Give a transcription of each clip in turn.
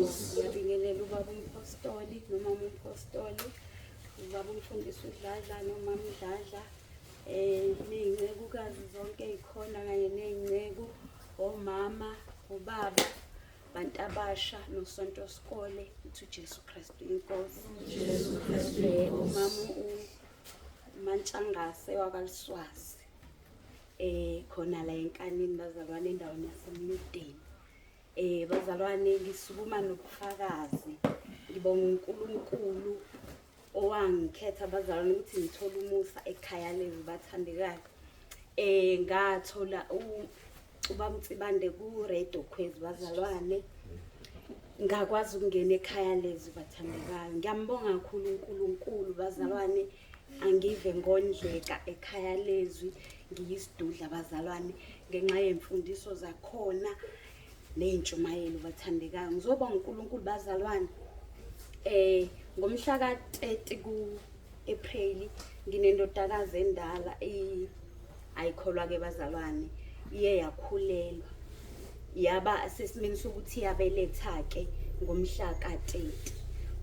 Inkosi. Ngiyabingelela ubaba umpostoli nomama umpostoli, ubaba umfundisi uDladla nomama uDladla, ney'ncekukazi zonke ey'khona kanye ney'nceku, omama, obaba, bantu abasha nosonto sikole, uthi uJesu Kristu inkosi. Jesu Kristu Umama uMantshangase wakwaLuswazi. Khona la eNkanini bazalwane, endaweni yaseMnudeni. Bazalwane, ngisukuma nobufakazi. Ngibonga uNkulunkulu owangikhetha bazalwane ukuthi ngithole umusa ekhaya lezi bathandekayo. Ngathola uBamtsibande ku Radio Khwezi bazalwane. Ngakwazi ukungena ekhaya lezi bathandekayo. Ngiyambonga kakhulu uNkulunkulu bazalwane. Angive ngondleka ekhaya lezwi, ngiyisidudla bazalwane ngenxa yemfundiso zakhona ney'ntshumayelo bathandekayo. Ngizobonga uNkulunkulu bazalwane. Ngomhla ka-30 ku-April nginendodakazi endala ayikholwa ke bazalwane, iye yakhulelwa yaba sesimeni sokuthi iyabeletha ke ngomhla ka-30.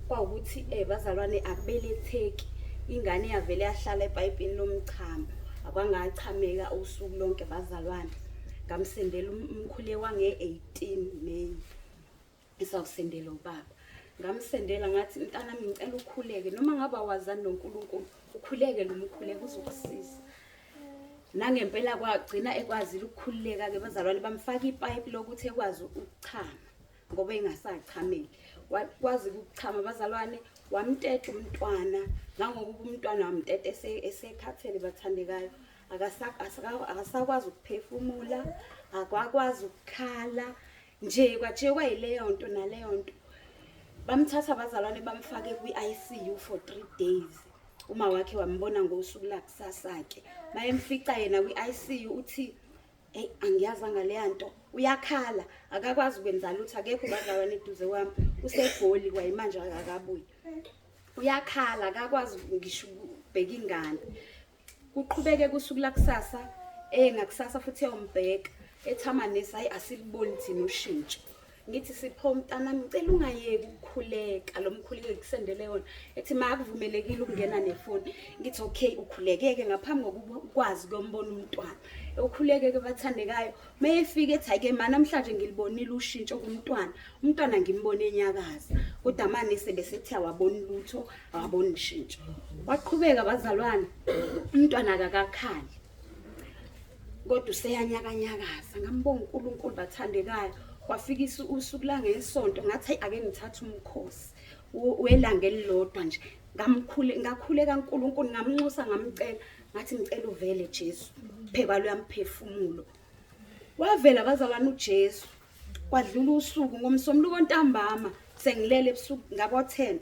Kwawukuthi bazalwane akubeletheki, ingane yavele yahlala epayipini lomchamo, akwangachameka usuku lonke bazalwane. Ngamsendela umkhuleko wange-18 May, esawusendela ubaba. Ngamsendela ngathi, mntanami ngicela ukhuleke, noma ngabe awazani noNkulunkulu, ukhuleke lo mkhuleko uzokusiza. Nangempela kwagcina ekwazile ukukhululeka ke bazalwane, bamfaka ipipe lokuthi ekwazi ukuchama ngoba engasachameli. Wakwazi ukuchama bazalwane, wamteta umntwana, ngangokuba umntwana wamteta esekhathele bathandekayo, akasakwazi ukuphefumula, akwakwazi ukukhala nje, kwajekwa yileyo nto naleyo nto. Bamthatha bazalwane bamfake kwi-ICU for 3 days. Uma wakhe wambona ngosuku lakusasa ke, mayemfica yena kwi-ICU uthi hey, angiyazi ngaleya nto, uyakhala akakwazi ukwenza lutho, akekho bazalwane eduze kwami, useGoli kwayimanje akakabuyi, uyakhala akakwazi ngisho ukubheka ingane. Kuqhubeke kusuku lakusasa, ngakusasa futhi eyombheka, ethi amanesi hayi asiliboni thina ushintsho. Ngithi Sipho mntanami ngicela ungayeki ukukhuleka, lo mkhuleko ngikusendele yona. Ethi ma akuvumelekile ukungena nefoni. Ngithi okay, ukhulekeke ngaphambi kokuba ukwazi ukuyombona umntwana. Ukhulekeke bathandekayo. Mayefika ethi hayi ke ma namhlanje ngilibonile ushintsho kumntwana. Umntwana ngimbone enyakaza. Kodwa amanesi besethi awaboni lutho, awaboni ushintsho. Waqhubeka bazalwane, umntwana akakakhali. Kodwa useyanyakanyakaza. Ngambonga uNkulunkulu bathandekayo. Kwafika usuku langesonto, ngathi hayi ake ngithathe umkhosi welanga elilodwa nje. Ngakhuleka uNkulunkulu, ngamnxusa ngamcela, ngathi ngicela uvele Jesu, phekwa luyamphefumulo. Wavela bazalwane uJesu. Kwadlula usuku ngomsombuluko ntambama, sengilele ebusuku ngabo 10.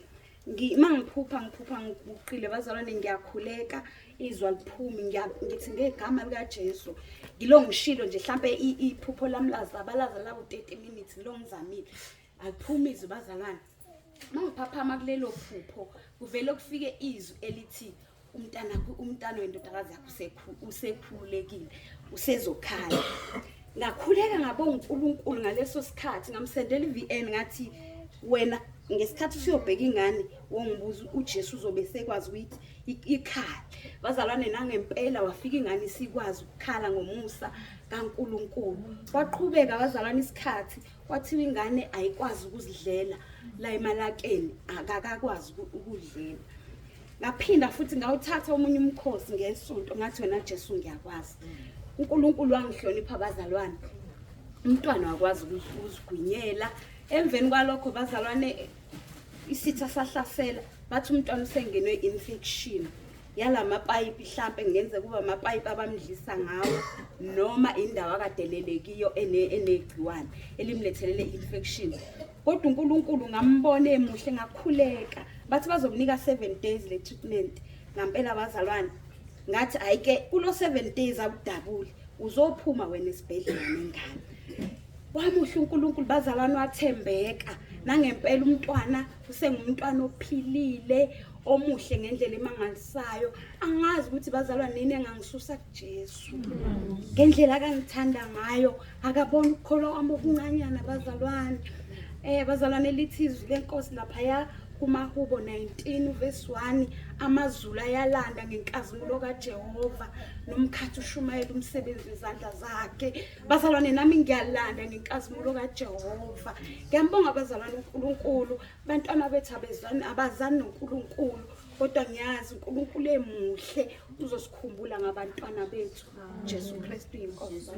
Mangiphupha ngiphupha ngiguqile bazalwane, ngiyakhuleka izwi aliphumi, ngithi ngegama likaJesu. Ngilo ngishilo nje mhlambe iphupho lami lazabalaza lawo 30 minutes ngilo ngizamile, aliphumi izwi bazalwane. Mangiphaphama kulelo phupho kuvele kufike izwi elithi umntana wendodakazi yakho usekhululekile, usezokhala. Ngakhuleka ngabonga uNkulunkulu ngaleso sikhathi, ngamsendela i-VN ngathi wena ngesikhathi usuyobheka ingane wongibuza uJesu uzobe sekwazi ukuthi ikhale. Bazalwane nangempela wafika ingane isikwazi ukukhala ngomusa kaNkulunkulu. Kwaqhubeka bazalwane isikhathi, kwathiwa ingane ayikwazi ukuzidlela la emalakeni, akakakwazi ukudlela. Ngaphinda futhi ngawuthatha omunye umkhosi ngesonto, ngathi wena Jesu ngiyakwazi. uNkulunkulu wangihlonipha bazalwane, umntwana wakwazi ukuzigwinyela. Emveni kwalokho bazalwane isitha sahlasela, bathi umntwana usengenwe infection yalamapayipi, mhlambe kungenzeka kuba amapayipi abamdlisa ngawo noma indawo akadelelekiyo enegciwane elimlethelele infection. Kodwa uNkulunkulu ngambona emuhle, ngakhuleka, bathi bazokunika 7 days le treatment. Ngampela bazalwane ngathi ayike kulo 7 days awudabuli, uzophuma wena esibhedlela nengane. Wamuhle uNkulunkulu bazalwane, wathembeka nangempela umntwana usengumntwana ophilile omuhle ngendlela emangalisayo. Angazi ukuthi bazalwane nini engangisusa kuJesu ngendlela akangithanda ngayo, akabona ukukholwa kwami okuncanyana bazalwane. Bazalwane, lithi izwi lenkosi laphaya kumahubo 19 verse 1, amazulu ayalanda ngenkazimulo kaJehova, nomkhathi ushumayela umsebenzi wezandla zakhe. Bazalwane, nami ngiyalanda ngenkazimulo kaJehova. Ngiyambonga bazalwane uNkulunkulu. Bantwana bethu abezwani, abazani noNkulunkulu, kodwa ngiyazi uNkulunkulu emuhle uzosikhumbula ngabantwana bethu. Jesu Kristu inkosi.